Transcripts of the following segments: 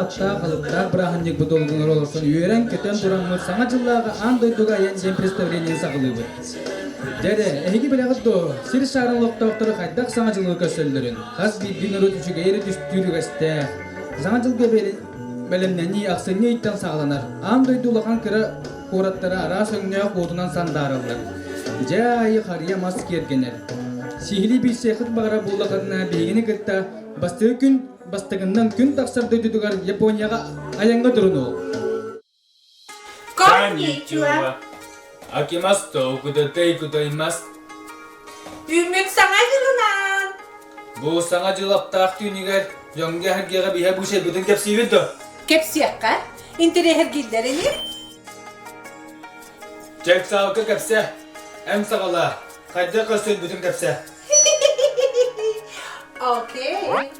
аптаах, алыптаах бырааһынньыкпыт долгунугар олорсон үөрэн-көтөн тураммыт Саҥа дьыллааҕы аан дойдуга айан диэн представлениены саҕалыыбыт. Дьэ эрэ, эһиги билэҕит дуо, сир шаарын олохтоохторо хайдах Саҥа дьылы көрсөллөрүн? Хас биирдии норуот үчүгэйи эрэ түстүүр үгэстээх. Саҥа дьылга бэлэмнэнии ахсынньы ыйтан саҕаланар. Аан дойду улахан кыра куораттара араас өҥнөөх уотунан сандаараллар. Дьэ аайы харыйа мас киэргэнэр. Сиһилии билсиэххит баҕарар буоллаххытына биһигини кытта бастакы күн бастакыннан күн тахсар дойдутугар Японияҕа айаҥҥа турунуо. Конничуа. Акимас тоокутатай кутаймас. Үүммүт саҥа дьылынан! Бу саҥа дьыл аптаах түүнүгэр дьоҥҥо-сэргэҕэ биһэ бу сирбитин кэпсиибит дуо? Кэпсиэххэ, интэриэһиргииллэр ини. Чэксаалка кэпсэ, эн саҕалаа, хайдах көрсөрбүтүн кэпсэ. Окей.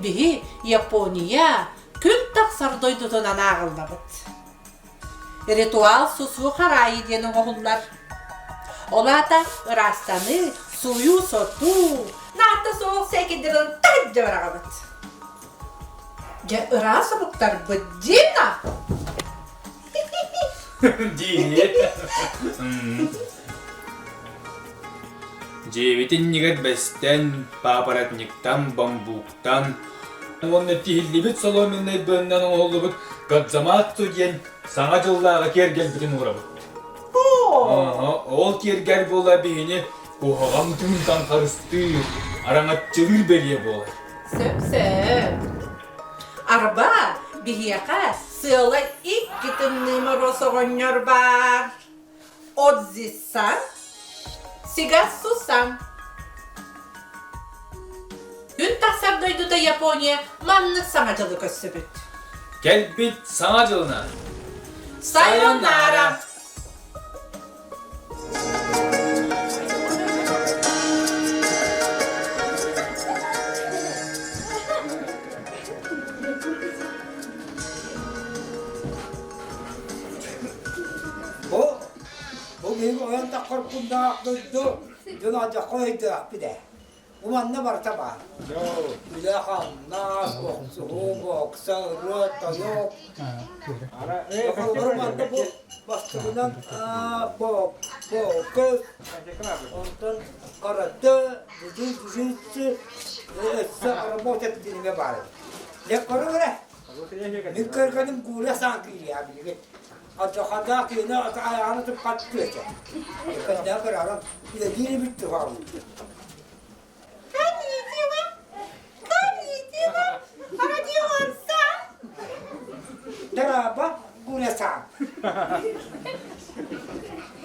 Биһи Япония күн тахсар дойдутунан ааҕыллабыт. Ритуал сусуу хараайы диэн оҥоһуллар. Ол аата ыраастаныы, сууйуу-сотуу, наата суох сээкэйдэрин таһырдьа быраҕабыт. Дьэ ыраас омуктарбыт Дина! Дии. Дьиэбит иннигэр бэстэн, папоротниктан, бамбуктан уонна тиһиллибит соломеннай быаннан оҥоһуллубут Кадзамацу диэн Саҥа дьыллааҕы киэргэлбитин уурабыт. Ол киэргэл буола биһини куһаҕан тыынтан харыстыыр, араҥаччылыыр бэлиэ буолар. Сөп-сөп. Арба, биһиэхэ сыала икки тымныы моруос оҕонньор баар. Отзиссан, Сигасусан. Күн тахсар дойдута Япония маннык саҥа дьылы көрсүбүт. Кэлбит саҥа дьылынан! Сайонара! Бу бу биһиги ойон таххар куннаах дойду дьон алдьархай өйдөөхпүт ээ. Бу манна барыта баар. Үлэ-хамнас, охсуһуу, бокса, ырыа, тойук. Холобур манна бу бастакынан бокс, онтон карате, джиу-джитсу, өссө работа динигэ баар. Дьэ көрүҥ эрэ. Мин көргөнүм куура саҥ киириэ билигин. Алдьархайдаах киһини айаҕын туппат күөтэ. Кэннэ көрөөрүм, үлэлиир эбит туһаҕым. Конничева! Конничева! Родион-сан! Дорообо, Гуля-сан.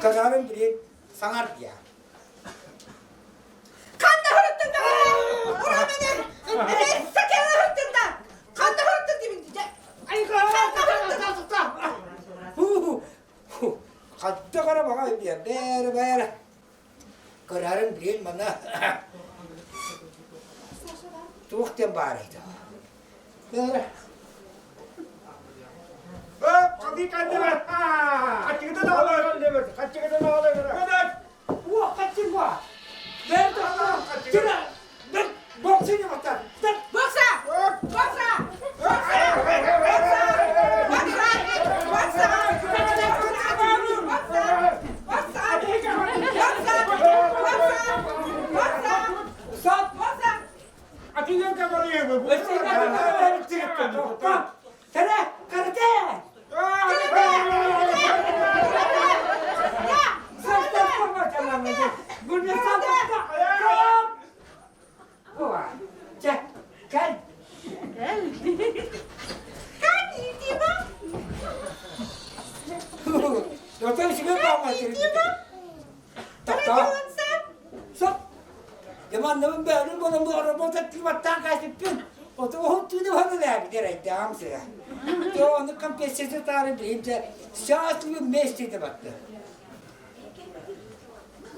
Көрөөрүм билин саҥар диэ. Ханна һырыттын даҕаны! Ура менен! Сакела һырыттын да! Ханна һырыттын дибин дьэ! Хатта кара баҕа бээрэ бээрэ көрөрүм билин манна туох диэн баар этэ бээрэ Бокса! Бокса! Бокса! Бокса! Бокса! Бокса! Бокса! Бокса!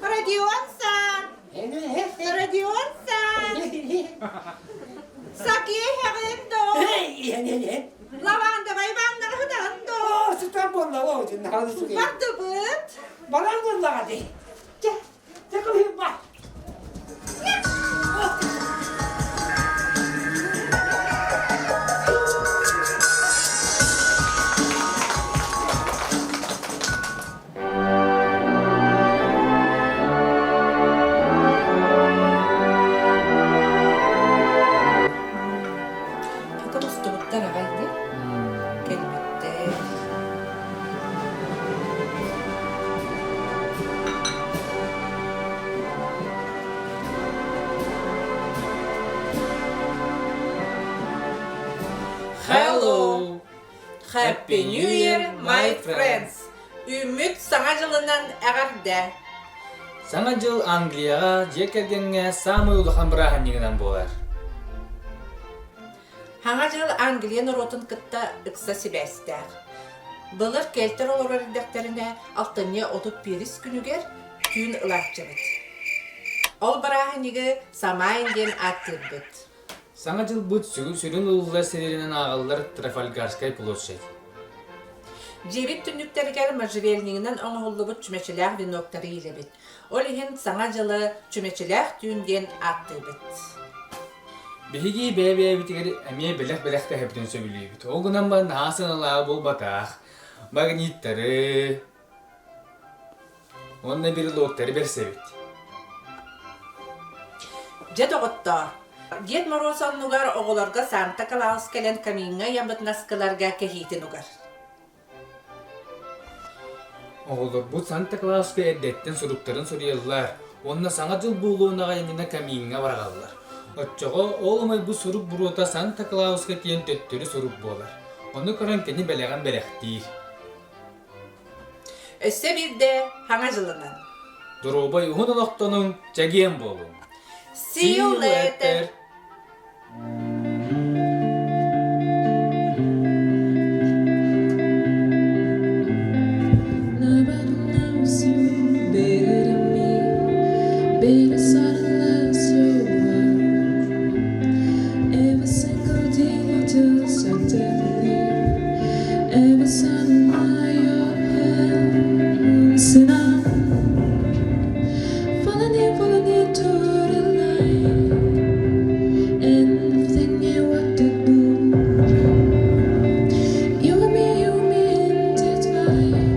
Родион-сан! Родион-сан! Сакиэһэҕин доо! Лавандовай ваннаҕа сытаҕын доо! Бардыбыт! Happy New Year, my friends! Үүммүт Саҥа дьылынан эҕэрдэ! Саҥа дьыл Англияҕа дьиэ кэргэҥҥэ саамай улахан бырааһынньыгынан буолар. Саҥа дьыл Англия норуотун кытта ыкса сибээстээх. Былыр кельтэр олорор эрдэхтэринэ алтынньы 31 күнүгэр түүн ылааччыбыт. Ол бырааһынньыгы Самайн диэн ааттыырбыт. Саҥа дьылбыт сүрүн ылыллар сиринэн ааҕыллар Трафальгарскай площадь. Дьиэбит түннүктэригэр можжевельнигынан оҥоһуллубут чүмэчилээх веноктары иилэбит. Ол иһин Саҥа дьылы чүмэчилээх түүн диэн ааттыыбыт. Биһиги бэйэ-бэйэбитигэр эмиэ бэлэх-бэлэхтэһэбитин сөбүлүүбүт. Ол гынан баран наһаа сыаналааҕы буолбатах. Магниттары уонна брелоктары бэрсэбит. Дьэ доҕоттоор, Дед Моруос оннугар оҕолорго Санта Клаус кэлэн камиҥҥа ыйаммыт наскыларга кэһиитин угар. Оҕолорбут Санта Клауска эрдэттэн суруктарын суруйаллар уонна Саҥа дьыл буолуон аҕай иннинэ камиҥҥа бараллар. Оччоҕо ол ымайбыт сурук буруота Санта Клауска тиийэн төттөрү сурук буолар. Ону көрөн кини бэлэҕин бэлэхтиир. Өссө биирдэ Саҥа дьылынан! Доруобай уһун олохтонуҥ, чэгиэн буолуҥ! See you later! Nobody knows you better than me. Better silence your world. Every single detail certainly. Every sunlight your hands and I'm falling in, falling into the light. And thinking what to do. You and me, you and me intertwined.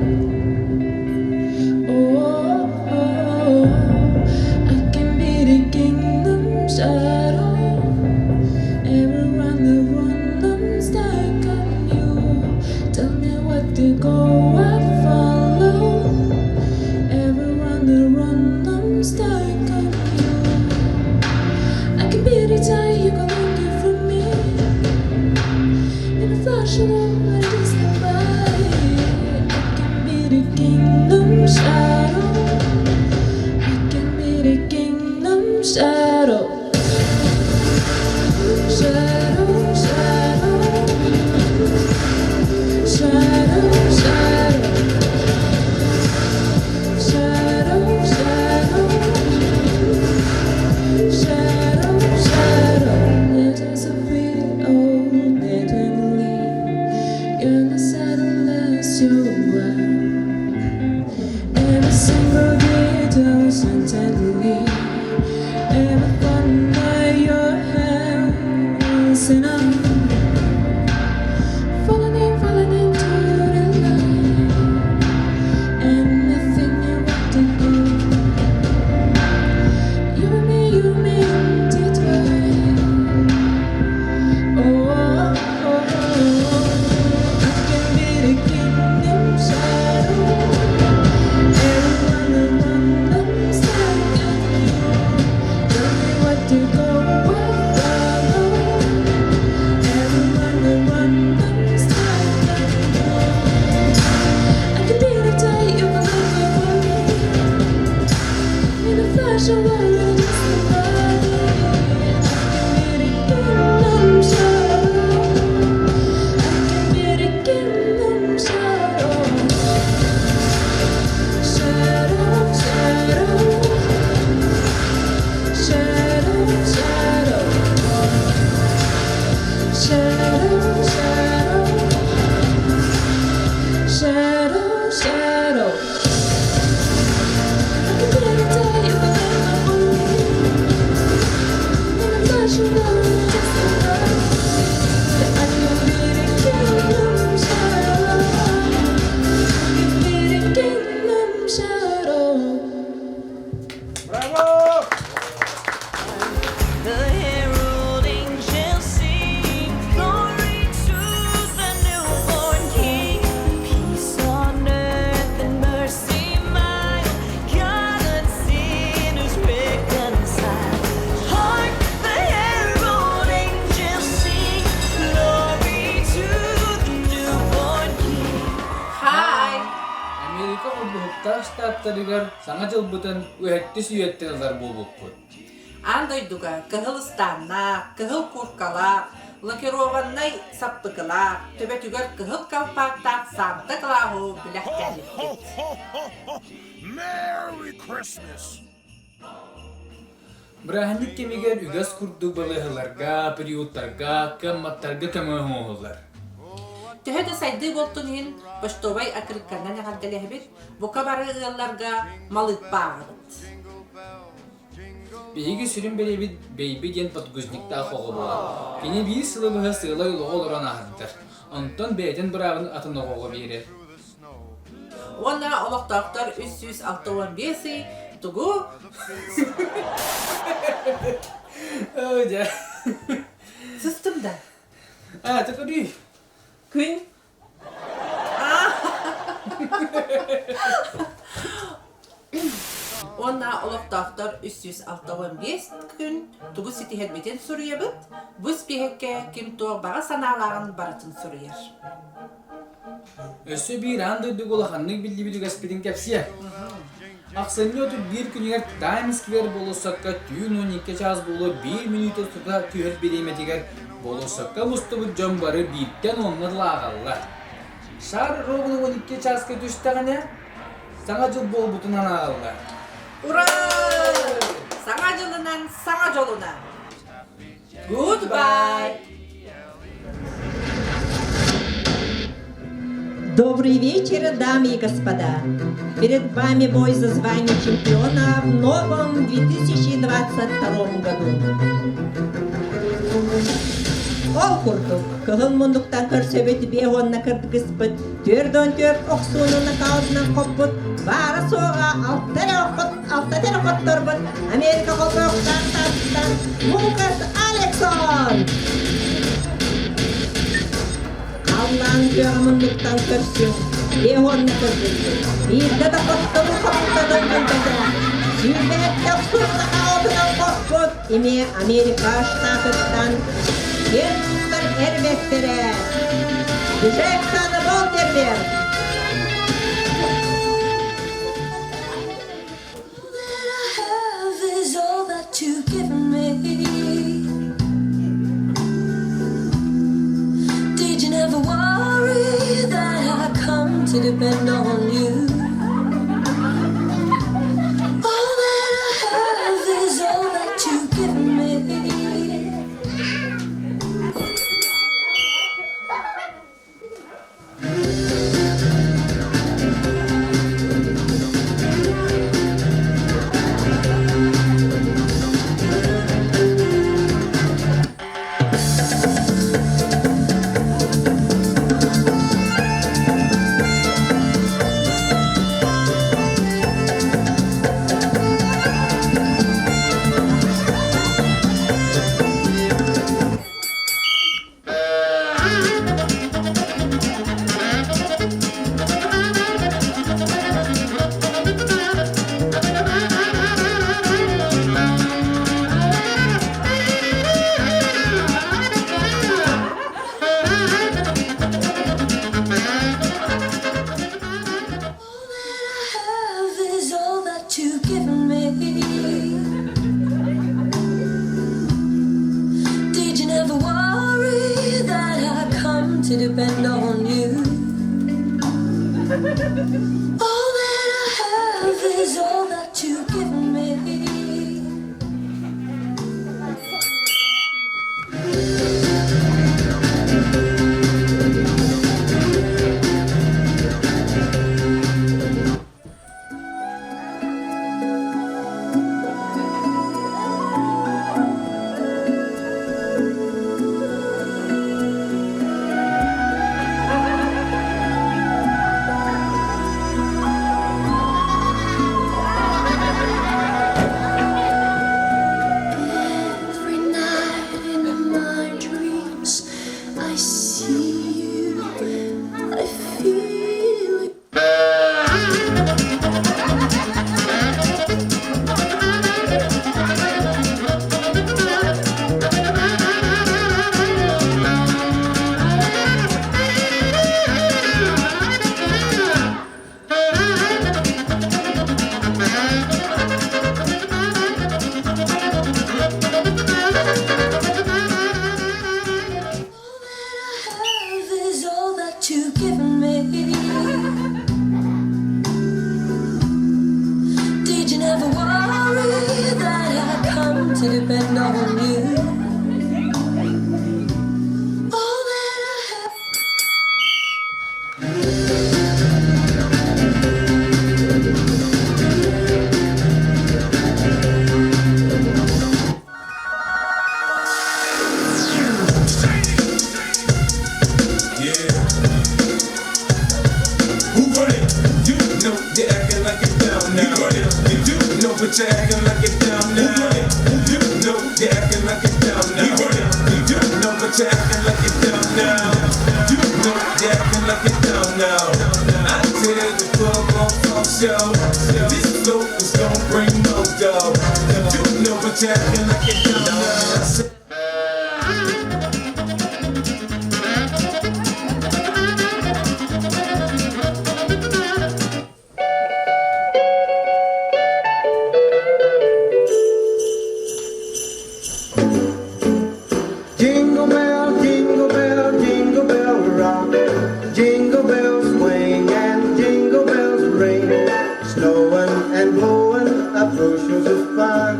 Oh, oh, I can be the kingdom shadow. Everyone the one I'm stuck on you. Tell me what to go, I follow. Everyone the run, I'm stuck on you. I can be the time you go looking for me. In a flash of light, distant light. I can be the kingdom shadow. I can be the kingdom shadow. Shadow, shadow. Shadow, shadow. Shadow, shadow. Shadow, shadow. Let us feel old eternally. You're the settlers you were. Every single detail tenderly. Every corner your hands and I'm falling in, falling into the light. Anything you want to do. You and me, you and me intertwined. Oh, oh, oh, I can be the kingdom shadow. Everyone the one I'm stuck on you. Tell me what to go, I follow. Everyone the one I'm stuck on you. I can be the day you were looking for me. In a flash of light, just light. I can be the kingdom shadow. I can be the kingdom shadow. Shadow, shadow. Shadow, shadow. Shadow, shadow. Shadow, shadow. I can be the day you were looking for me. In a flash of light, just a light. I can be the kingdom shadow. I can be the kingdom shadow. Браво! The herald angels sing, glory to Холбоһуктаах Штаттарыгар Саҥа дьылбытын үһэттис үйэттэн ылар буолбуппут. Аан дойдуга кыһыл ыстааннаах, кыһыл кууркалаах, лакированнай саппыкылаах, төбөтүгэр кыһыл колпаактаах Санта Клауһу бэлэхтээбиппит. Merry Christmas! Бырааһынньык кэмигэр үгэс курдук балыыһаларга, приюттарга, кыамматтарга көмө оҥоһуллар. Төһө да сайдыы буолтун иһин почтовай аккырыыкканан эҕэрдэлэһэбит, бука бары ыалларга малыыппа ааҕабыт. Биһиги сүрүн бэлиэбит Бэйби диэн подгузниктаах оҕо буолар. Кини биир сылы быһа сыалай олоҕу олорон ааһардар. Онтон бэйэтин быраабын атын оҕоҕо биэрэр. Уонна олохтоохтор 365 ый тугу Ой, дьэ. Сыстым да. А, ты куди? Күн. Уонна олохтоохтор 365 күн тугу ситиһэрбитин суруйабыт. Бу испииһэккэ ким туох баҕа санаалааҕын барытын суруйар. Өссө биир аан дойдуга улаханнык биллибит үгэспитин кэпсиэ. Ахсынньы 31 күнүгэр Таймс Сквер болуоссакка түүн 12 чаас буолуо биир мүнүүтэ устата түһэр бириэмэтигэр болуоссакка мустубут дьон бары бииртэн уоҥҥа дылы ааҕаллар. Шар ровно 12 чааска түстэҕинэ, Саҥа дьыл буолбутунан ааҕаллар. Ура! Саҥа дьылынан, саҥа дьолунан! Goodbye! Добрый вечер, дамы и господа! Перед вами бой за звание чемпиона в новом 2022 году. Ол курдук, кыһыл муннуктан көрсөбүт биэһуонна кыргыспыт, 44 охсууну нокаутунан хоппут, баара-суоҕа алта эрэ хотторбут Америка холбоһуктаах тааттан Лукас Алексон! Халлаан күөҕэ муннуктан көрсүҥ, биэһуонна кыргыспыт, биирдэ да хотторуу хомултатын билбэтэ, сүүрбэһэттэ охсууну нокаутунан хоппут, Эмиэ Америка штатыттан киэн туттар эр бэртэрэ Джексон Волтерберг. All that I have is all that you've given me. Did you never worry that I come to depend on you? All that I have is all that you've given me. All that I have is all that you've given me. Did you never worry that I come to depend on you? All that I have is all that you've given me. but you're acting like it down now. You know you're acting like it down now. You know but you're acting like it down now. You know you're acting like it down now. I tear the club off off show. This flow is gonna bring no dough. You know but you're acting like it down now. Jingle bell, jingle bell, jingle bell rock. Jingle bells swing and jingle bells ring. Snowing and blowing up bushels of fun.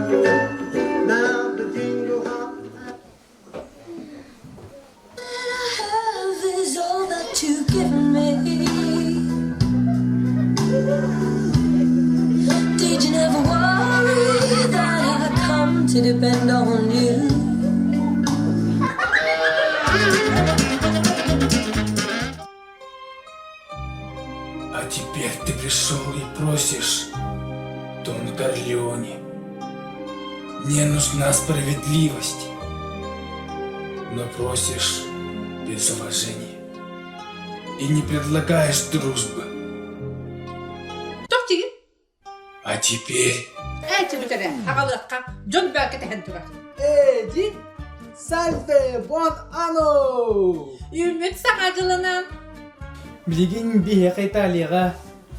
Now the jingle hop. Have is all that you've given me. Did you never worry that I come to depend on you? А теперь ты пришел и просишь, Дон Корлеоне. Мне нужна справедливость, но просишь без уважения и не предлагаешь дружбы. Туох диигин? А теперь Ээ, чөбүтэрэ, аҕалыахха, дьон бөкө кэтэһэн турар. Эдди, salve, buon anno! Үүммүт саҥа дьылынан Билигин биһиэхэ Италияҕа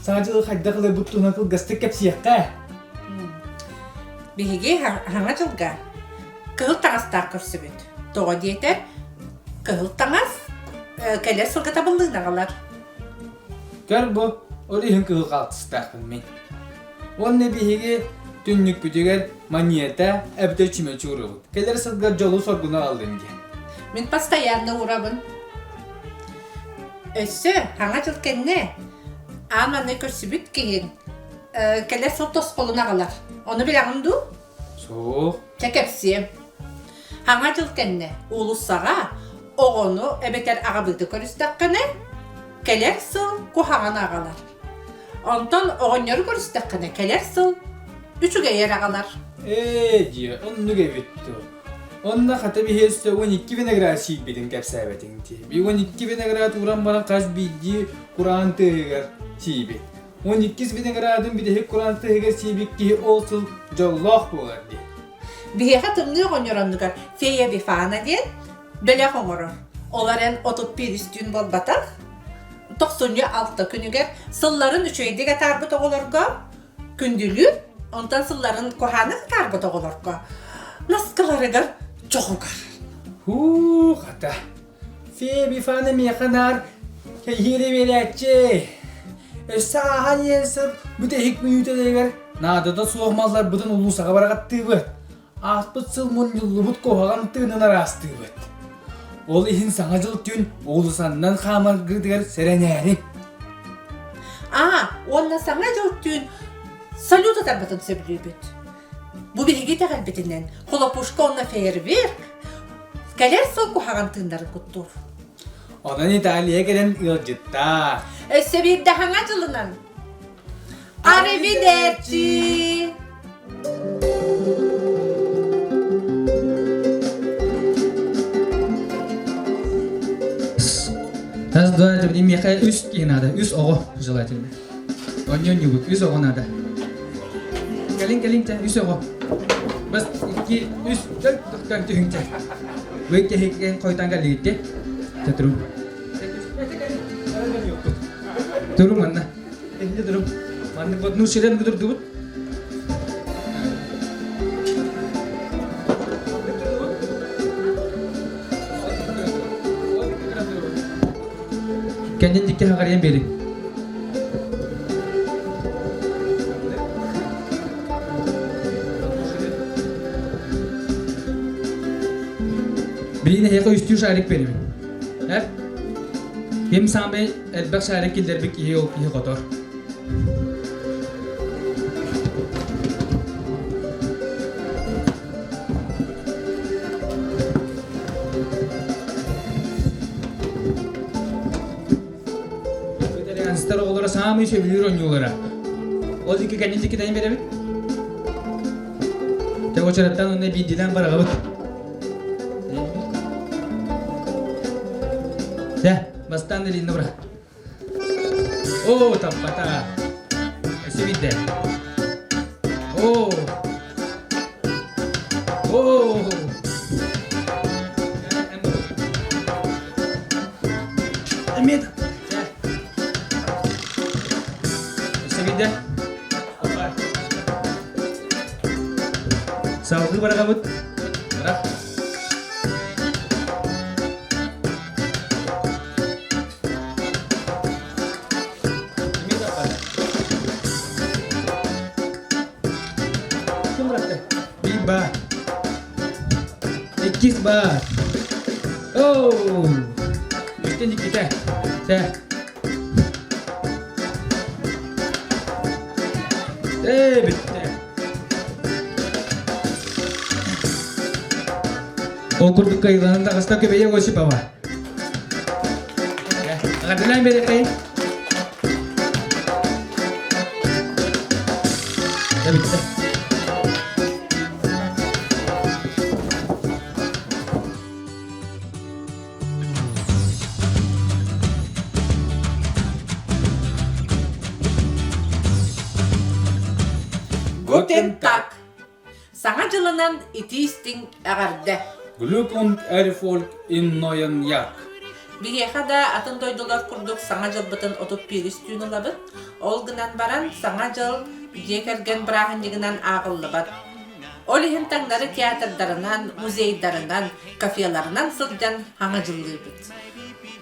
Саҥа дьылы хайдах ыларбыт туһунан кылгастык кэпсиэххэ. Биһиги Саҥа дьылга кыһыл таҥастаах көрсүбүт. Тоҕо диэтэр, кыһыл таҥас кэлэр сылга табыллыын аҕалар. Көр бу, ол иһин кыһыл хаалтыстаахпын мин. Уонна биһиги түннүкпүтүгэр маньета эбэтэр чүмэчи уурабыт. Кэлэр сылга дьолу-соргуну аҕаллын диэн. Мин постоянно уурабын. Өссө Саҥа дьыл кэннэ аан маҥнай көрсүбүт киһиҥ кэлэр сыл тосхолун аҕалар. Ону билэҕин дуу? Суох. Чэ кэпсиэм. Саҥа дьыл кэннэ уулуссаҕа оҕону эбэтэр аҕабыыты көрүстэххинэ, кэлэр сыл куһаҕан аҕалар. Онтон оҕонньору көрүстэххинэ, кэлэр сыл үчүгэйэр аҕалар. Ээ дьиэ, оннук эбит дуу. Онно хата биһи өссө 12 виноград сиирбитин кэпсээбэтиҥ дии. Би 12 виноград ууран баран хас биирдии кураан тыаһыгар сиибит. 12 виноградын бүтэһик кураан тыаһыгар сиибит киһи ол сыл дьоллоох буолар дии. Биһиэхэ тымныы оҕонньор оннугар фея Бифана диэн бэлэх оҥорор. Ол эрэн 31 үстүүн буолбатах. Тохсунньу 6 күнүгэр сылларын үчүгэйдик атаарбыт оҕолорго күндүлүүр, онтон сылларын куһааны атаарбыт оҕолорго наскыларыгар чоҕугар. Һуу, хата. Фея Бифана миэхэ наар кэһиилэ биэрээччи. Өссө ааһан иһэн сыл бүтэһик мүнүүтэлэригэр наадата суох малларбытын улуусаҕа бараҕаттыыбыт. Ааспыт сыл мунньуллубут куһаҕан тыынын араастыыбыт. Ол иһин Саҥа дьыл түүн уулусаннан хаамаргытыгар сэрэнээриҥ. Аа, уонна Саҥа дьыл түүн салют ытарбытын сөбүлүүбүт. Бу биһиги итэҕэлбитинэн хлопушка уонна фейерверк кэлэр сыл куһаҕан тыыннарын куттуур. Онон Италия кэлэн ыалдьыттаа. Өссө биирдэ Саҥа дьылынан! Arrivederci! Раз, два, три, миэхэ үс киһи наада, үс оҕо желательно. Онньонньубут, үс оҕо наада. Кэлин, кэлин, чэ, үс оҕо. Бас, икки, үс, төрт, тохтоон түһүҥ, чэ. Бу икки хойтан кэллигит, чэ, турум. Турум манна. Инде турум. Маннык вот ну сирен будурдубут. Кэннин дикки хаҕарыйан биэриҥ. Билигин эһиэхэ үстүү шарик биэрэбин. Эр? Ким саамай элбэх шарик киллэрбит киһи ол киһи хотор. Итальянецтар оҕолоро саамай сөбүлүүр оонньуулара. Ол икки кэннин икки тэйэн биэрэбит. Уочараттан уонна биирдиилээн бараҕабыт. Дэ, бастаан илиинэ быра. Оо, таппата. Өссө биирдэ. Оо. Оо. Эмиэ. Өссө биирдэ. Салгыы бараҕабыт. Барах. Ким бырахты? Биир баар. Иккис баар. Оу! Үстэн иккитэ. Сэ. Ээ, бүттэ. Ол курдук кыайыланан таҕыста Көбөйө Осипова. Аҕардылаан биэрэххэй. Дьэ бүттэ. Guten Tag! Саҥа дьылынан итии-истиҥ эҕэрдэ! Glück und Erfolg in neuen Jahr! Биһиэхэ да атын дойдулар курдук Саҥа дьылбытын 31 түүн ылабыт. Ол гынан баран Саҥа дьыл дьиэ кэргэн бырааһынньыгынан ааҕыллыбат. Ол иһин таҥнары театрдарынан, музейдарынан, кафеларынан сылдьан хаҥа дьыллыыбыт.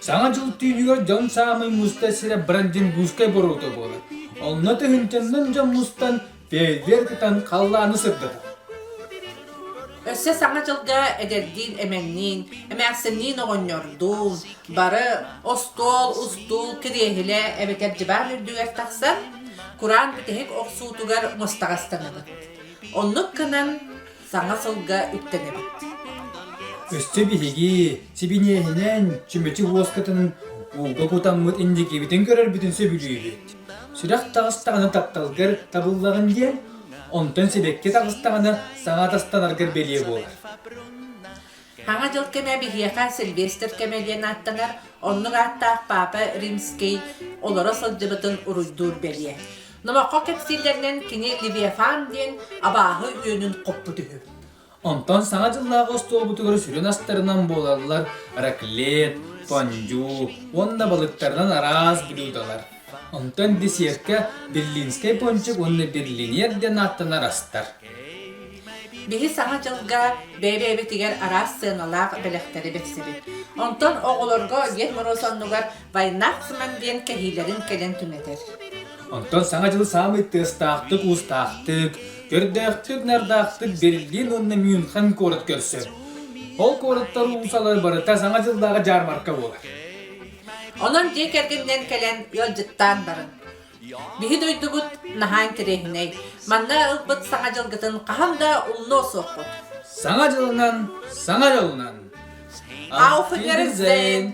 Саҥа дьыл түүнүгэр дьон саамай мустар сирэ Бранденбургскай боруота буолар. Онно тыһыынчаннан дьон мустан фейерверк ытан халлааны сырдатар. Өссө Саҥа дьылга эдэрдиин-эмэнниин, эмээхсинниин-оҕонньордуун бары остуол, устуул, кириэһилэ эбэтэр дьыбаан үрдүгэр тахсан, кураан бүтэһик охсуутугар мустаҕастанабыт. Оннук гынан саҥа сылга үктэнэбит. Өссө биһиги сибиниэһинэн чүмэчи уоскутун ууга кутаммыт инникибитин көрөрбүтүн сөбүлүүбүт. Сүрэх таҕыстаҕына тапталгар табыллаҕын диэн, онтон сибэкки таҕыстаҕына саҥа атастанаргар бэлиэ буолар. Саҥа дьыл кэмэ биһиэхэ Сильвестр кэмэ диэн ааттанар, оннук ааттаах Папа Римский олоро сылдьыбытын уруйдуур бэлиэ. Номоххо кэпсииллэринэн кини Левиафан диэн абааһы үөнүн хоппут үһү. Онтон Саҥа дьыллааҕы остуолбутугар сүрүн астарынан буолаллар раклет, фондю уонна балыктарынан араас блюдолар. Онтон десерткэ берлинскэй пончик уонна берлинер диэн ааттанар астар. Биһи Саҥа дьылга бэйэ-бэйэбитигэр араас сыаналаах бэлэхтэри бэрсэбит. Онтон оҕолорго Дед Мороз оннугар Вайнахсман диэн кэһиилэрин кэлэн түҥэтэр. Онтон Саҥа дьыл саамай тыастаахтык-уустаахтык, көрдөөхтүк-нардаахтык Берлин уонна Мюнхен куорат көрсөр. Ол куораттар уулуссалара барыта Саҥа дьыллааҕы дьаармарка буолар. Онон дьиэ кэргэнинэн кэлэн ыалдьыттаан барыҥ. Биһи дойдубут наһаа интэриэһинэй. Манна ылбыт Саҥа дьылгытын хаһан да умнуо суохпут. Саҥа дьылынан, саҥа дьолунан! Auf Wiedersehen!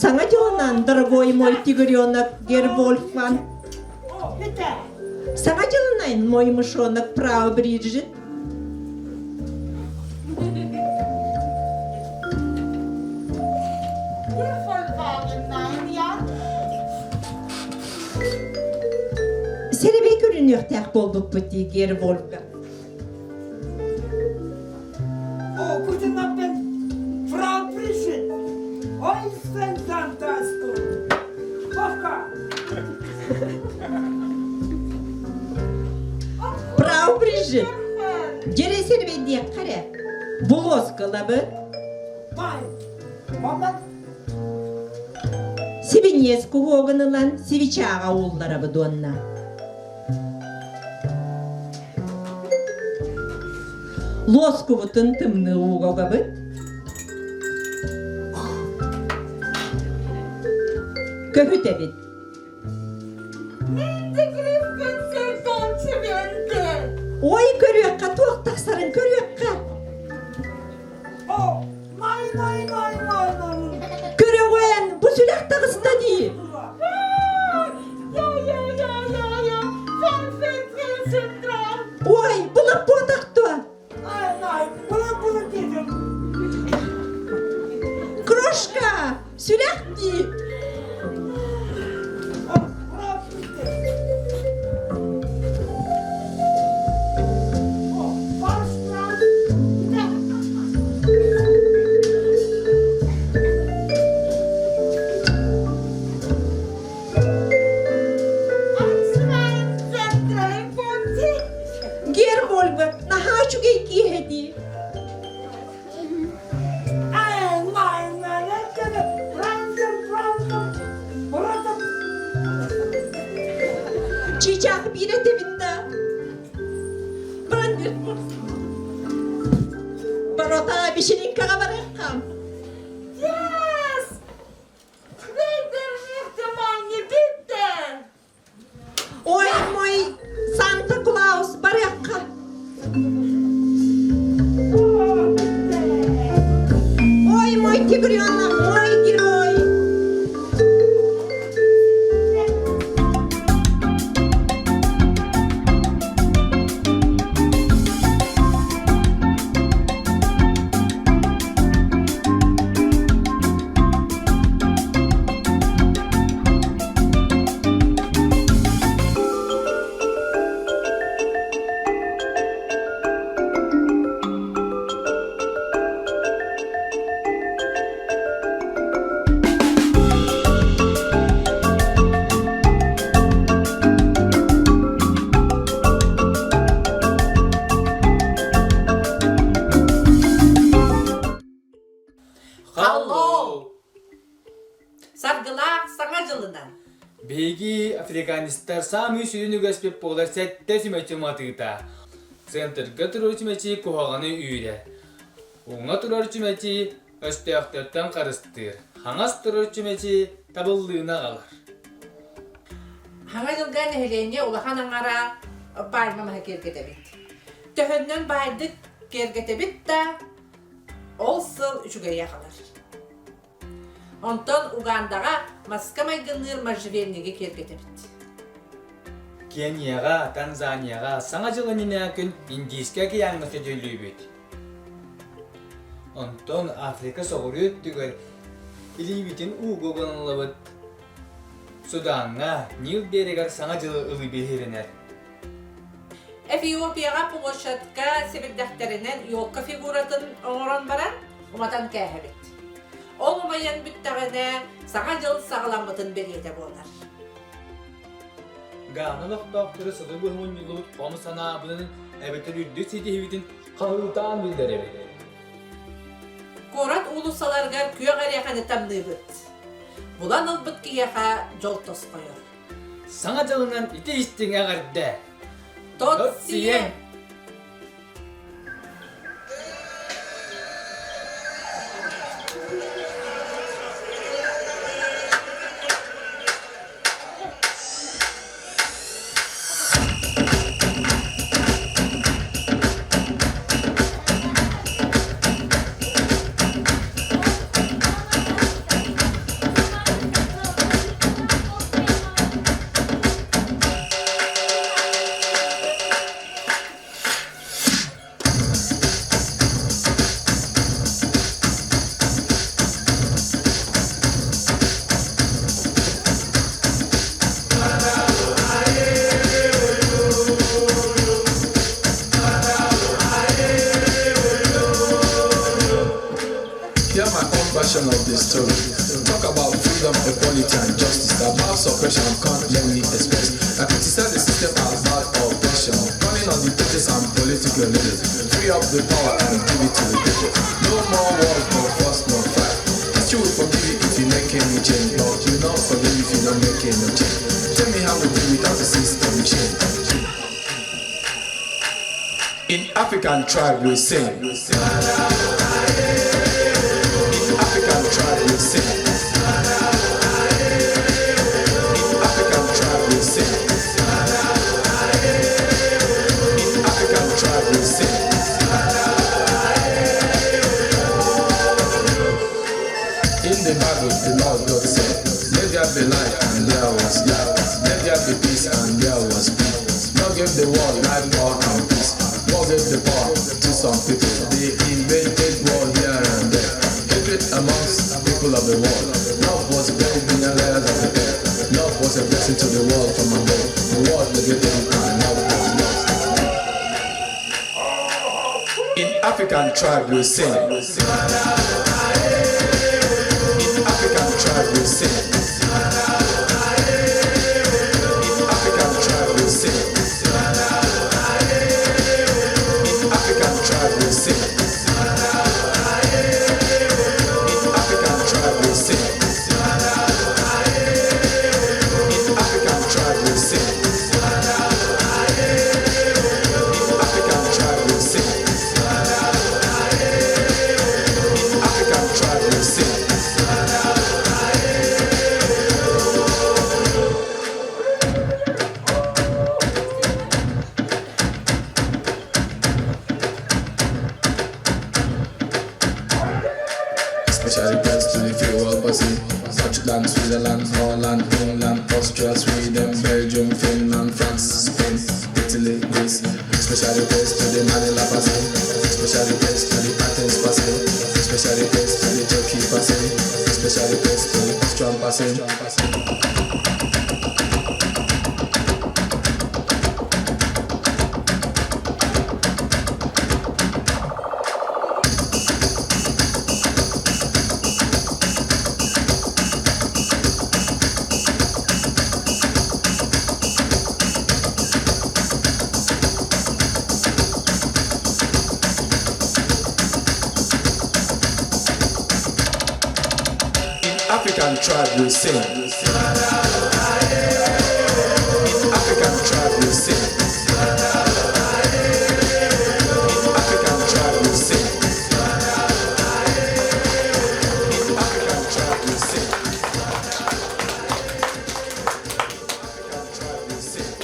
Саҥа дьылынан, дорогой мой тигренок Гервольфан. Саҥа дьылынан, мой мышонок Фрау Бриджит. Сэрэбэй көрүнүөхтээх буолбуппут дии Гервольфка. О, guten Abend, Frau Brigitte. Ой, Фантастик. Вовка. Фрау Брижит, дьэрэ сэрбэйдиэххэ эрэ. Бу луоскалабыт. Сибиньиэс куһуогун ылан сибичааҕа уулларабыт уонна Луоскубутун тымныы ууга угабыт. Көһүтэбит. Ой, көрүөххэ, туох тахсарын көрүөххэ. Көрөҕүөн, бу сүрэх таҕыста дии. Ой, бу лаппуотах дуо? Крошка, сүрэх дии. Гербольга наһаа үчүгэй киэһэ дии. Чичах биир этэбин да. Барота вечеринкаҕа барыаххам. Yes! Ой, мой Санта Клаус барыахха. Ой, мой тигренок, мой герой. Hello! Саргылаах Саҥа дьылынан! Биһиги африканецтар саамай сүрүн үгэспит буолар сэттэ сүмэчи матыыта. Центрга турар чүмэчи куһаҕаны үүрэр. Уҥа турар чүмэчи өстөөхтөртөн харыстыыр. Хаҥас турар чүмэчи табыллыыны аҕалар. Хаҥа дьылга нэһилиэнньэ улахан аҥара пальма маһы киэргэтэбит. Төһөннөн баайдык киэргэтэбит да, ол сыл үчүгэйэ аҕалар. Онтон Угандаҕа маска майгынныыр можжевельниги киэргэтэбит. Кенияҕа, Танзанияҕа Саҥа дьыл иннинэ күн Индийскэй океаҥҥа сөтүөлүүбүт. Онтон Африка соҕуруу өттүгэр илиибитин ууга уган ылабыт. Судаҥҥа Нил биэрэгэр Саҥа дьылы ылыы биһирэнэр. Эфиопияҕа площадка сэбирдэхтэринэн елка фигуратын оҥорон баран уматан кээһэбит. Ол умайан бүттэҕинэ Саҥа дьыл саҕаламмытын бэлиэтэ буолар. Гаана олохтоохторо сылы быһа мунньуллубут хом санаабытын эбэтэр үрдүк ситиһиибитин хаһыытаан биллэрэбит. Куорат уулуссаларыгар күөх эриэхэни тамныыбыт. Булан ылбыт киһиэхэ дьол тосхойор. Саҥа дьылынан ити истиҥ эҕэрдэ! Тот сиэн! Hear my own version of the story. Talk about freedom, equality, and justice. About suppression, can't let me express. I criticize the system as bad oppression. Calling on the churches and political leaders. Free up the power and give it to the people. pain, but you not forgive if you don't make no change. Tell me how we do without the system change. In African tribe we sing. In African tribe we sing. In African tribe we sing. In African tribe we sing. In the Bible, the Lord God said, Let there be light, and there was light. Let there be peace, and there was peace. God gave the world life, power, and peace. God gave the power to some people. They invented war here and there. Hatred amongst people of the world. Love was buried in the layers of the earth. Love was a blessing to the world from above. The world negated it and love was lost. In African tribe we sing. In African tribe we sing. In African tribe we sing. In African tribe we sing. In African tribe we sing. In African tribe we sing. In African tribe we sing. In African tribe we sing. Special request to the free world posse. Dutchland, Switzerland, Holland, England, Austria, Sweden, Belgium, Finland, France, Spain, Italy, Greece. Special request to the Manila posse. Special request to the Athens posse. Special request to the Turkey posse. Special request to the Austrian posse. In African tribe we sing. In African tribe we sing. In African tribe we sing. In African tribe we sing. African tribe we sing.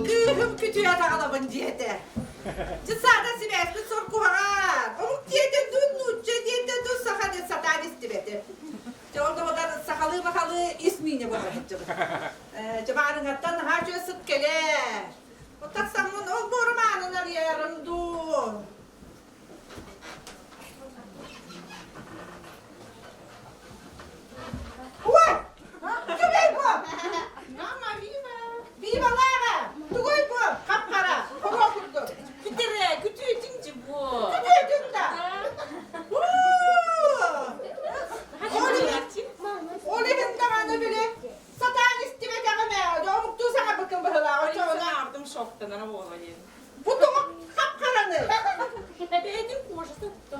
Кыыһым күтүө таҕалабын диэтэ. Дьыссаата сибээспит сор куһаҕан. Омук диэтэ дуу, нуучча диэтэ дуу, саха диэн сатаан истибэтэ. Дьэ ол да сахалыы-махалыы ис миинэ буола сылдьыбыт. Дьабаарыҥаттан наһаа үчүгэй сыт кэлэр. Тахсаммын ол буорум аанын арыйарым дуу. Ой! Түгэй бу! Мама, вива! Вивалаага! Тугуй бу? Хап-хара, хоро курдук. Күтэрэ, күтүөтүҥ дьи бу. Күтүөтүҥ да! Ол иһин даҕаны били сатаан истибэтэҕим ээ, омуктуу саҥарбыккын быһыылаах, оччоҕуна. Ардым шоктанара буолуо диэн. Бу тоҕо хап-хараны? Бэйэтин кожата тутта.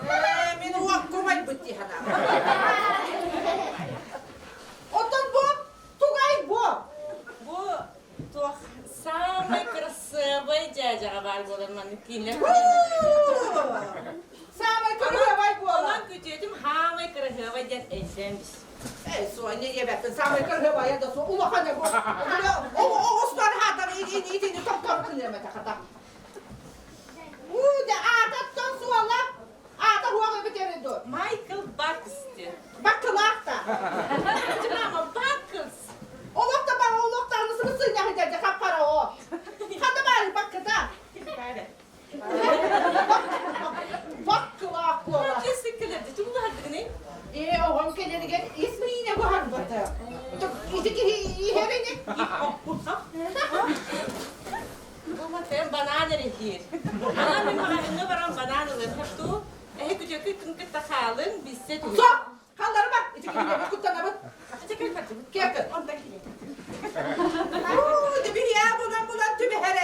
Ээ, мин уоккум айбыт дии санаабыт. Оттон бу тугай бу? Бу туох самый красивый дьээдьэҕэ баар буолар маннык киинэ. Самый кырыһабай буолар. Онон күтүөтүм хаамай кырыһыабай диэн өйдөөн бис. Эй, Соня диэбэппин, самый кырыһабайа да суох улахан бу. Оҕустар хаатар итини тохтор кыныамата хата. Уу, да аататтан суола Аата хуаҕа бүтэрэ дуо? Майкл Бакс диэн. Баккылаах да. Мама, Баккс. Олох да бар олох да анысыбыт сыынньаһы дьэ хаппара о. Ханна баары баккыта? Баккылаах буола. Ээ, оҕом кэлэригэр ис миинэ буһарбата. Ити киһи иһэр ини. Бу банан эрэһиир. Анан мин маҕаһыыҥҥа баран банан ылыаххат дуу? Эһи күтүөкү күн кытта хаалыҥ, билсэ түһүҥ. Суох! Халларыма! Ити киһини куттанабыт. Ити кэлбэтибит. Киэкэ. Онтон киһи. Уу, дебиһиэ булан булан түбэһэрэ.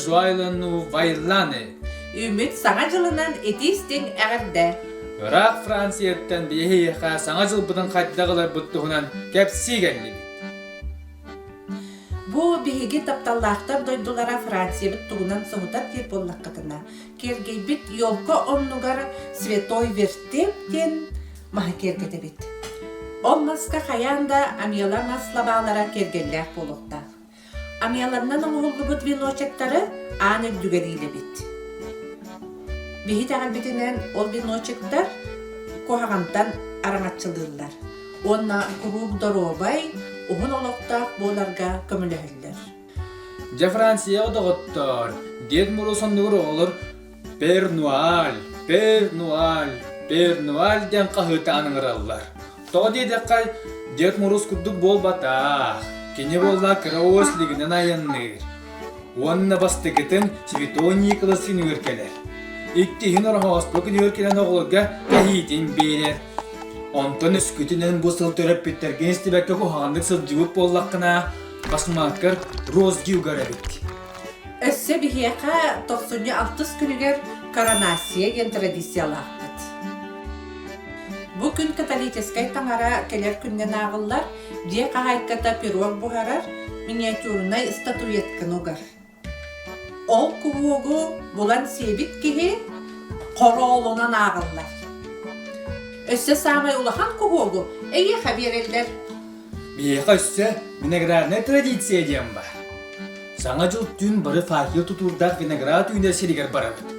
Жуайлану Вайланы. Үүммүт Саҥа дьылынан итии-истиҥ эҕэрдэ! Ыраах Францияттан биһиэхэ Саҥа дьылбытын хайдах ыларбыт туһунан кэпсии кэллибит. Бу биһиги тапталлаахтар дойдулара Франциябыт тугунан соһутар диир буоллаххытына, киэргэйбит елка оннугар Святой Вертеп диэн маһы киэргэтэбит. Ол маска хайаан да амела мас лабаалара киэргэллээх буолуохтаах. Амеланнан оҥоһуллубут веночектары аан үрдүгэр иилэбит. Биһи итэҕэлбитинэн ол веночектар куһаҕантан араҥаччылыыллар уонна куруук доруобай, уһун олохтоох буоларга көмөлөһөллөр. Дьэ Францияҕа доҕоттоор, Дед Мороз оннугар оҕолор Пер Нуаль, Пер Нуаль, Пер Нуаль диэн хаһыытаан ыҥыраллар. Тоҕо диэтэххэ, Дед Мороз курдук буолбатах. Кини буолла кыра уос илигинэн айанныыр. Уонна бастакытын Святой Николас күнүгэр кэлэр. Иккиһин Ороһооспо күнүгэр кэлэн оҕолорго кэһиитин биэрэр. Онтон өскүтүнэн бу сыл төрөппүттэргин истибэккэ куһаҕаннык сылдьыбыт буоллаххына, басмааккар розги угар эбит. Өссө биһиэхэ тохсунньу алтыс күнүгэр коронация диэн традициялаахпыт. Бу күн католическай таҥара кэлэр күнүнэн ааҕыллар, дьиэ хаһаайката пирог буһарар, миниатюрнай статуэтканы угар. Ол куһуогу булан сиэбит киһи хороолунан ааҕыллар. Өссө саамай улахан куһуогу эйиэхэ биэрэллэр. Биһиэхэ өссө виноградная традиция диэн баар. Саҥа дьыл түүн бары факел тутуурдаах виноград үүнэр сиригэр барабыт.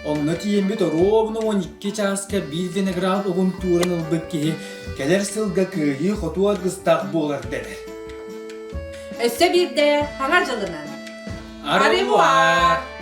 Онно тиийэммит оруобуна 12 чааска биир виноград угун тууран ылбыт киһи кэлэр сылга кыайыы-хотуу аргыстаах буолар дэнэр. Өссө биирдэ Саҥа дьылынан! Аревуар!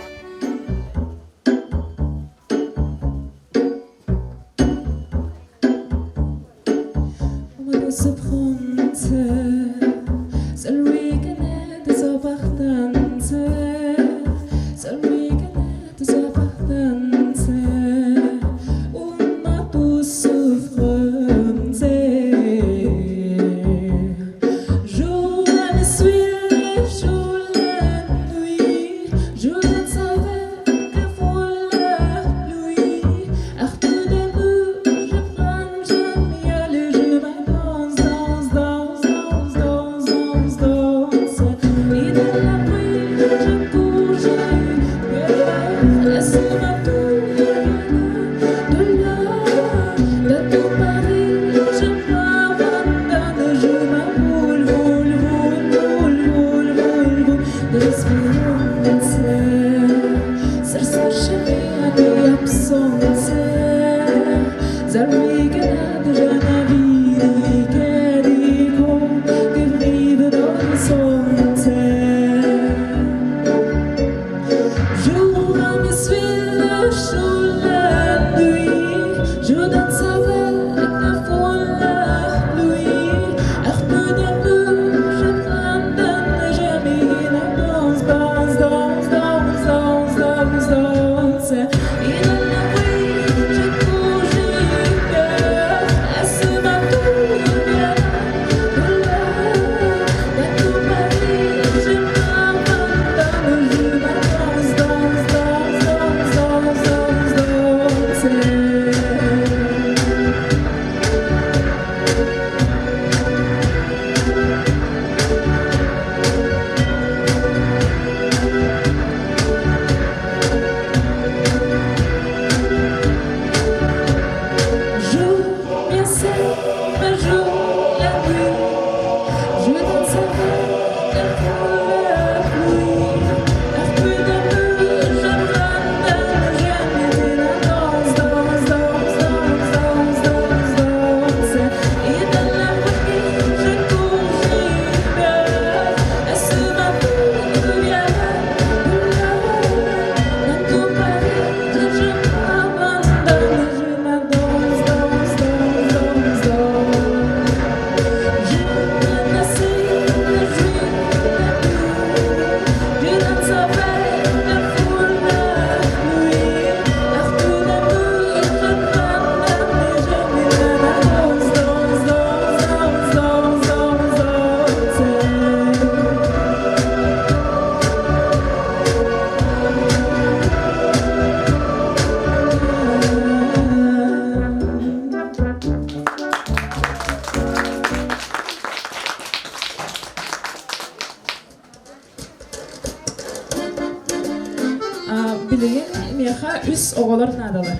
Оҕолор наадалар.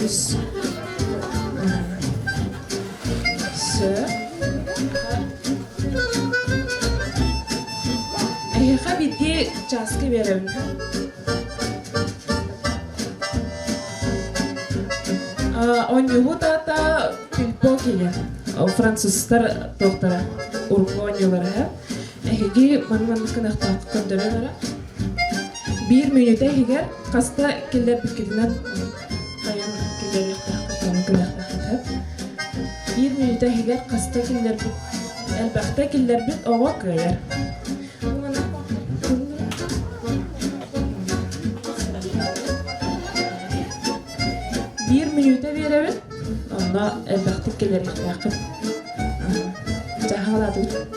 Үс. Сө. Эһиэхэ биирдии чааскы биэрэбин. Оонньуубут аата Пильпо киһи. Французтар туохтара, урукку оонньуулара. Эһиги маны-маннык гынахтаах көрдөрөн эрэ. Биир мүнүүтэ иһигэр хаста киллэрбиккитинэн хайан киллэриэхтээххит, оны гыныахтааххыт. Биир мүнүүтэ иһигэр хаста киллэрбит, элбэхтэ киллэрбит оҕо кыайар. Биир мүнүүтэ биэрэбин, онно элбэхтик кэлэриэхтээххит. Дьаһалаатыбыт.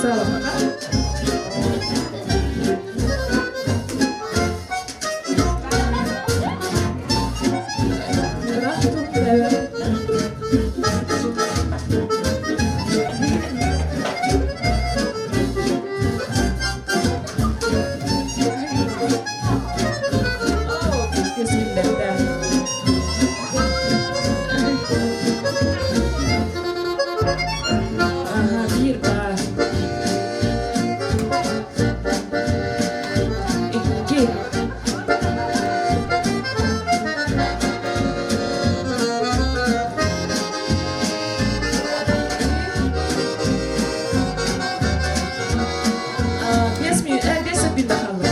Саалаха. Биир баар. Икки. Биэс мүнүүтэ, биэс секунда хаалла.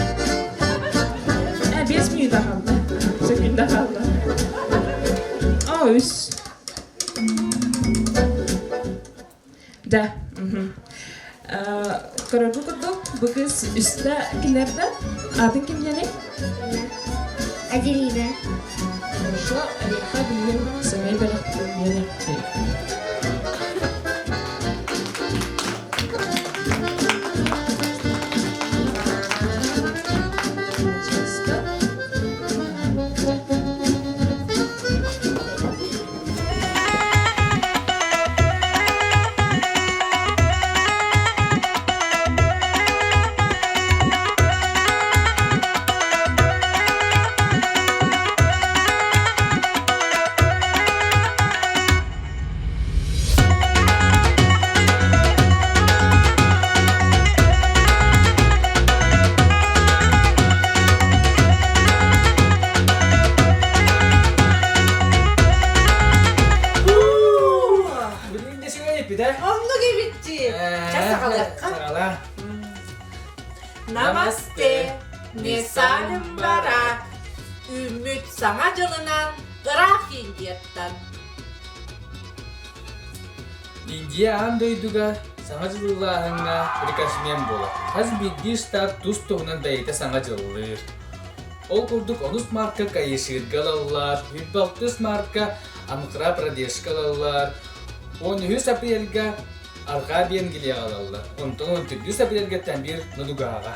Биэс мүнүүтэ хаалла. Секунда хаалла. Оо, үс. Да. Көрөргө курдук, бу кыз үстэ кинерде. Атын ким диэний? Аделина. Хорошо, Алиха билигин сэмэй бэлэхтэрин биэриэхпит. Билигин де сиҥэ эппитэ. Оннук эбит дии. Чэ саҕалыахха. Саҕала. Намасте, Несалим барак. Үүммүт саҥа дьылынан ыраах Индияттан. Индия аан дойдуга саҥа дьыллааһыҥҥа рекордсмен буолар. Хас биирдии штат тус-туһунан бэйэтэ саҥа дьыллыыр. Ол курдук онус марка Каиширга ылаллар, 26 марка Анхра Прадешка ылаллар, 13 апрельга Арҕаа Венгрияҕа ылаллар, онтон 14 апрельгэттэн биир Нудугааҕа.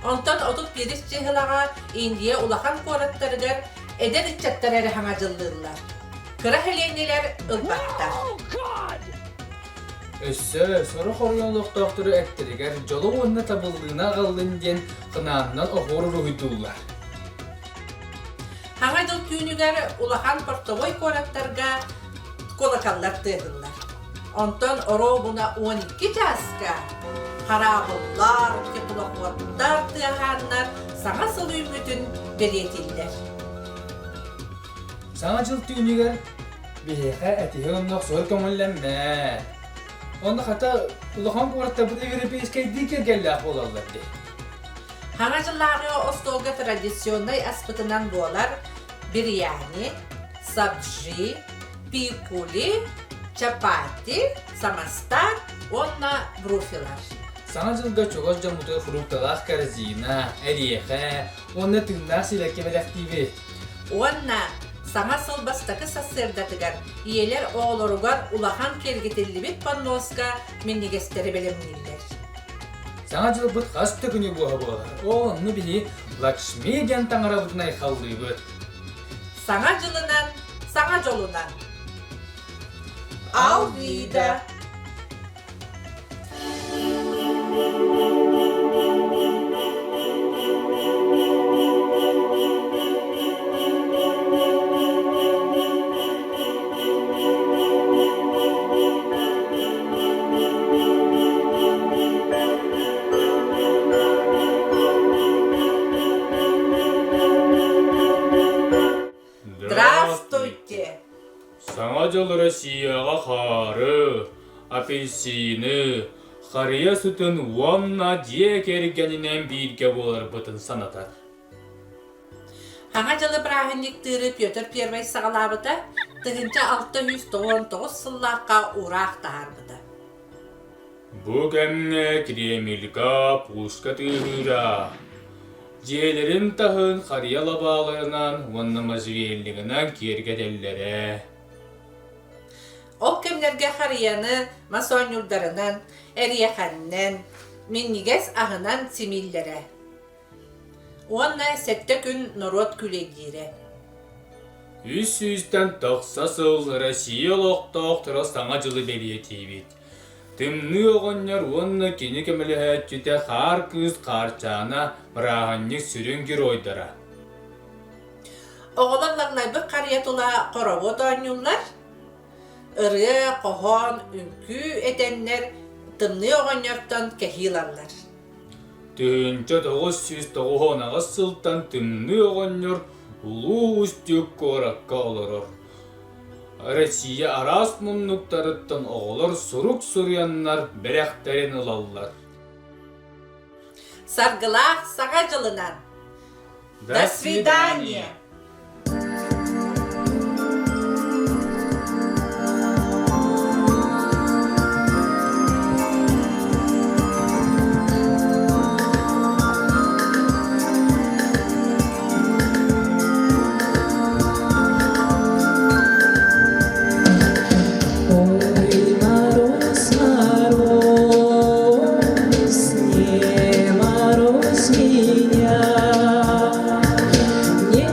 Онтон 31 чыһылаҕа Индия улахан куораттарыгар эдэр ыччаттар эрэ хаҥа дьыллыыллар. Кыра сэлиэнньэлэр ылбаттар. Өссө сорох оройуон олохтоохтору эттэригэр дьолу уонна табыллыыны аҕаллын диэн кынаанынан оһуор уруһуйдууллар. Хаҥа дьыл түүнүгэр улахан портовой куораттарга куолакаллар тыаһыллар. Онтон оруобуна 12 чааска хараабыллар, теплоходтар тыаһааннар саҥа сыл үүммүтүн бэлиэтииллэр. Саҥа дьыл түүнүгэр биһиэхэ этиһи онно охсуһар көҥүллэммэт. Онно хата улахан куораттарбыт европейскайдыы киэргэллээх буолаллар дии. Хаҥа дьыллааҕы остуолга традиционнай аспытынан буолар бирияни, сабджи, пикули, чапати, самастар уонна бруфилар. Саҥа дьылга чугас дьоммутугар фрукталаах корзина, эриэхэ уонна тыыннаах сибэкки бэлэхтиибит. Уонна саҥа сыл бастакы сарсыардатыгар ийэлэр оҕолоругар улахан киэргэтиллибит подноска минньигэстэри бэлэмнииллэр. Саҥа дьылбыт хас да күнү буоһа буолар. Оо, онно биһи Лакшми диэн таҥарабытын айхаллыыбыт. Саҥа дьылынан, саҥа дьолунан! Алвида! дьыл Россияҕа хаары, апельсины, харыйа сытын уонна дьиэ кэргэнинэн бииргэ буоларбытын санатар. Саҥа дьылы бырааһынньыктыыры Петр Первый саҕалаабыта, 1699 сыллаахха уураах таһаарбыта. Бу кэмҥэ Кремльга пушка тыаһыыра, дьиэлэрин таһын харыйа лабааларынан уонна можжевельнигынан киэргэтэллэрэ. Ол кэмнэргэ харыйаны мас оонньуурдарынан, эриэхэннэн, минньигэс аһынан симииллэрэ. Уонна сэттэ күн норуот күүлэйдиирэ. Үс сүүстэн тахса сыл Россия олохтоохторо Саҥа дьылы бэлиэтиибит. Тымныы оҕонньор уонна кини көмөлөһөөччүтэ Хаар Кыыс Хаарчаана бырааһынньык сүрүн геройдара. Оҕолор маҥнайбыт харыйа тула хоровод оонньууллар, ырыа, хоһоон, үҥкүү этэннэр Тымныы оҕонньортон кэһии ылаллар. 1998 сылтан Тымныы оҕонньор Улуу Устюг куоракка олорор. Россия араас муннуктарыттан оҕолор сурук суруйаннар бэлэхтэрин ылаллар. Саргылаах Саҥа дьылынан! До свидания! Ой, мороз, мороз, не морозь меня, не.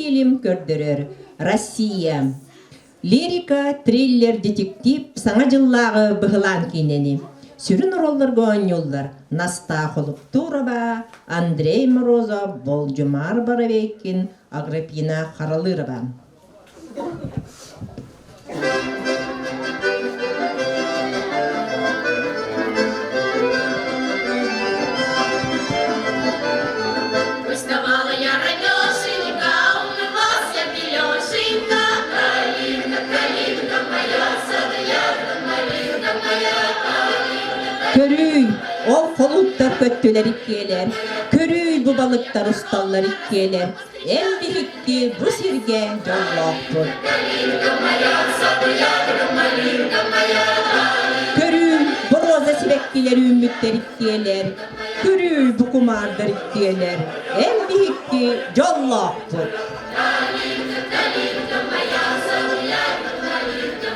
фильм көрдөрөр Россия. Лирика, триллер, детектив Саҥа дьыллааҕы быһылаан киинэни. Сүрүн оруолларга оонньууллар Настаа Холуктурова, Андрей Морозов, Болдьумар Боровейкин, Агриппина Харалырова. Уставала я ранешенька, умылась я белешенька, Калинка, калинка моя, сада ягода, малинка моя, Көрүүй, ол холуттар көттүлэр иккиэлэр, көрүүй бу балыктар усталлар иккиэлэр, эн биһикки бу сиргэ дьоллоохпут. Калинка моя, сада ягода, малинка моя, Көрүүй, боруоза сибэккилэр үүммүттэр иккиэлэр, Көрүүй бу кумаардар иккиэлэр, эн биһикки дьоллоохпут.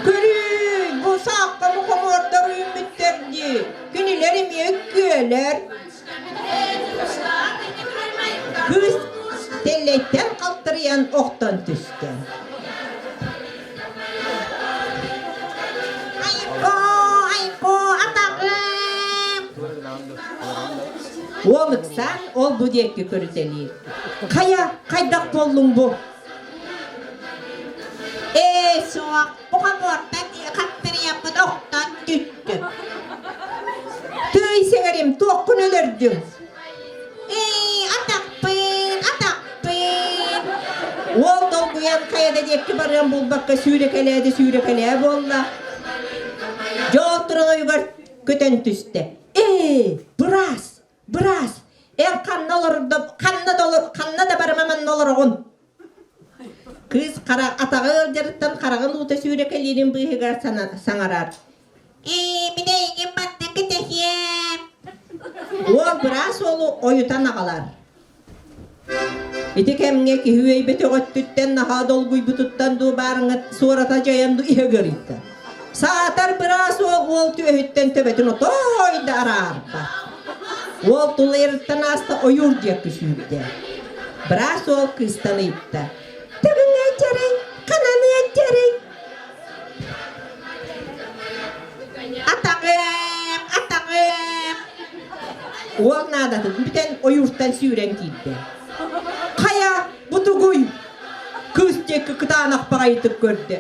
Көрүүй, бу саахха мухомордар үүммүттэр дии, кинилэр эмиэ иккиэлэр. Кыыс тэллэйтэн халтарыйан охтон түстэ. Айко, айко, атаҕым! Уол ыксаан ол-бу диэки көрүтэлиир. Хайа, хайдах буоллуҥ бу? Ээ, суох, бухабуортан хаттырыйаммын охтон түттүм. Тыый сэҥэрим, туоххун өлөрдүҥ? Ээ, атахпын, атахпын. Уол долгуйан хайа да диэки барыан булбакка сүүрэкэлээди сүүрэкэлээ буолла. Дьол туран ойугар көтөн түстэ. Ээ, быраас, быраас, эн ханна олордо, ханна да олор, ханна да барыма манна олороҕун. Кыыс хара атаҕа ыалдьарыттан хараҕын уута сүүрэкэлиирин быыһыгар саҥарар. Ээ, мин эйигин манна кэтэһиэм. Уол быраас уолу ойутан аҕалар. Ити кэмҥэ киһи үөйбэтэх өттүттэн наһаа долгуйбутуттан дуу баарыҥа суората дьайан дуу иһэ ыарыйда. Саатар быраас уол уол түөһүттэн төбөтүн отой да араарбат. Уол тулайарыттан ааста ойуур диэки сүүрдэ. Быраас уол кыыстан ыйытта. Тыгыҥ ыалдьарый, ханан ыалдьарый? Атаҕым, атаҕым! Уол наадатын бүтэн ойууртан сүүрэн киирдэ. Хайа, бу тугуй? Кыыс диэки кытаанах баҕайытык көрдө.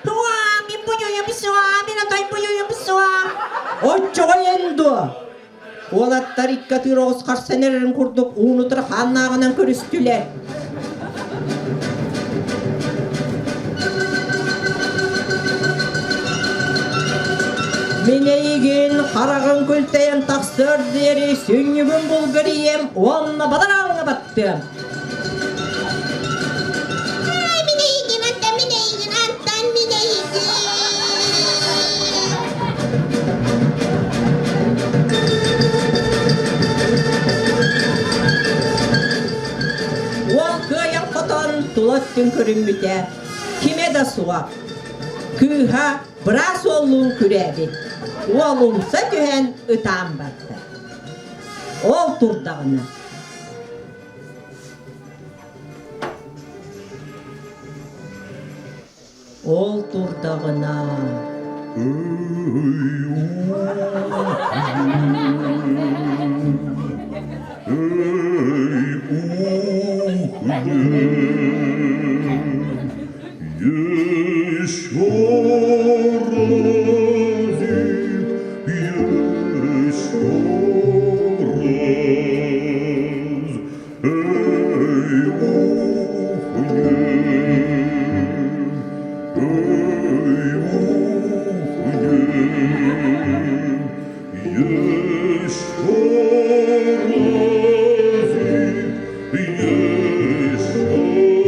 Туа, мин буйуйум суа, мин отой буйуйум суа. Оччоҕо эн дуо? Уолаттар икки атыыр оҕус харсан эрэрин курдук уунутар хааннааҕынан көрүстүлэр. Мин эйигин хараҕын күлтэйэн тахсыар диэри сүнньүгүн булгар ийэм уонна бадарааҥҥа баттыам. Ай, мин эйигин антан, мин эйигин антан, мин эйигин. Уол кыайан хотон тула өттүн көрүммүтэ, кимэ да суох. Кыыһа быраас уоллуун күрээбит. Уол умса түһэн ытаан барда. Ол турдаҕына Ол турдаҕына Еще разик, еще раз, эй, ухнем, эй, ухнем, еще разик, еще раз.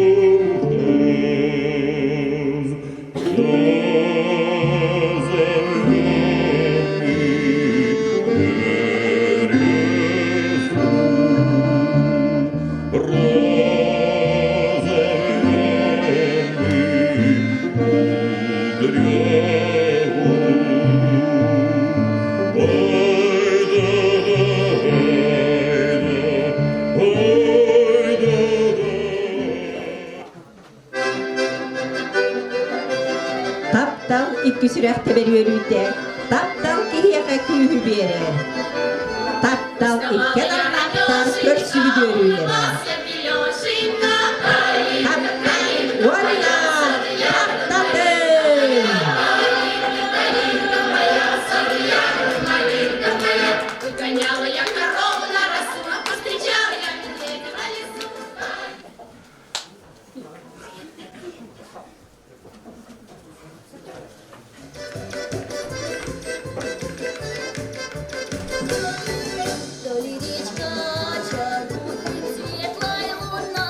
Таптал икки сүрэх тэбэр үөрүүтэ, таптал киһиэхэ күүһү биэрэр. Таптал икки аналлаахтар көрсүбүт үөрүүлэрэ. Таптал уонна таптатын! Выгоняла я корову на росу, а повстречала я медведя в лесу. То ли речка чарует светлая луна.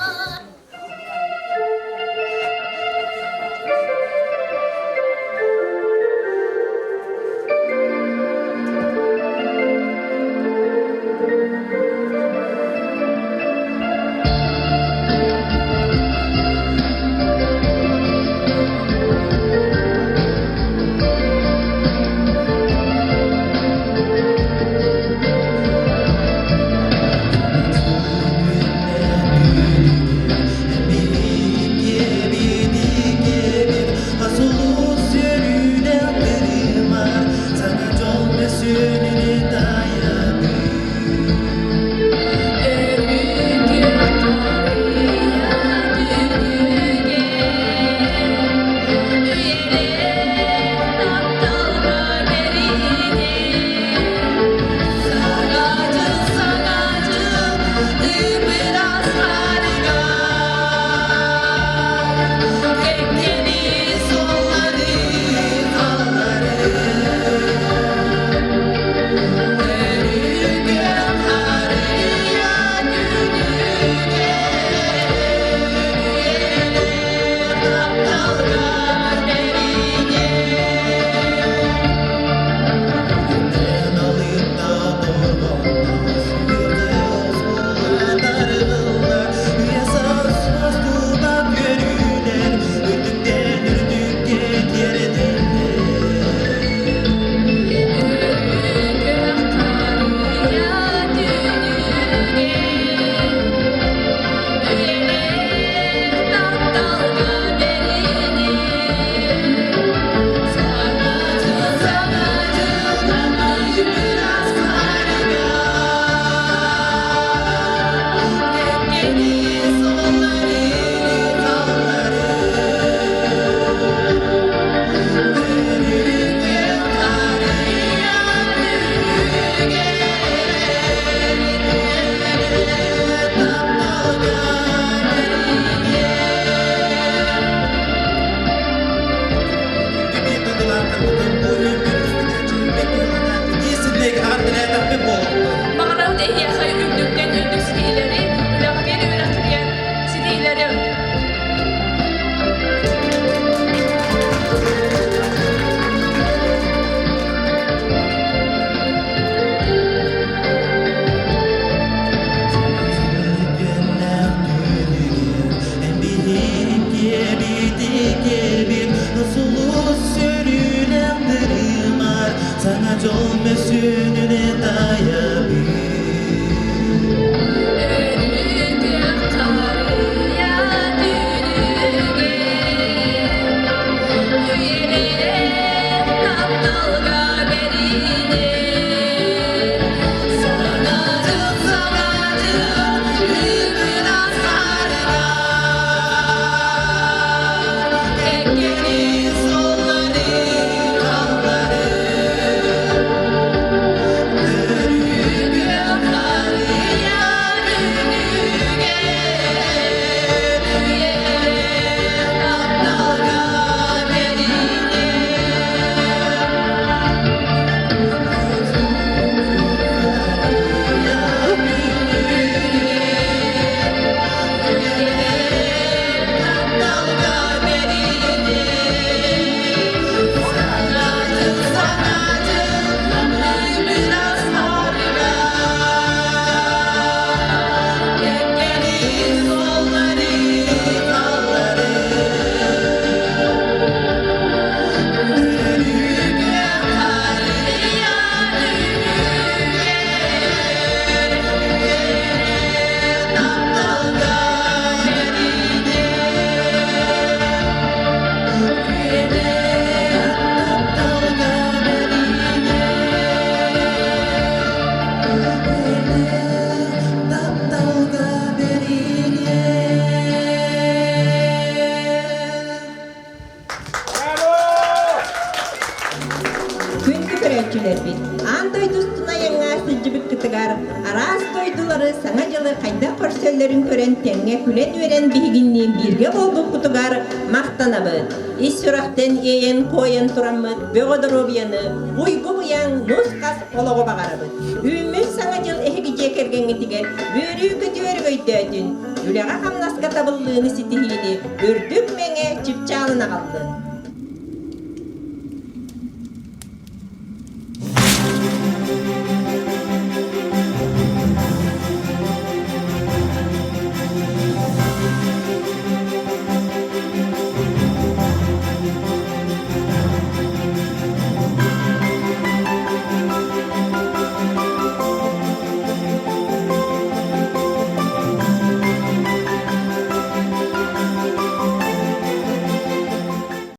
хайдах көрсөллөрүн көрөн тэҥҥэ күлэн-үөрэн биһигинниин бииргэ буолбуппутугар махтанабыт. Ис сүрэхтэн иэйэн-куойан тураммыт бөҕө доруобуйаны, уйгу-быйаҥ, нус-хас олоҕу баҕарабыт. Үүммүт Саҥа дьыл эһиги дьиэ кэргэҥҥитигэр үөрүү-көтүү өрөгөйдөөтүн, үлэҕэ-хамнаска табыллыыны ситиһиини үрдүк мэҥэ чыпчаалын аҕаллын.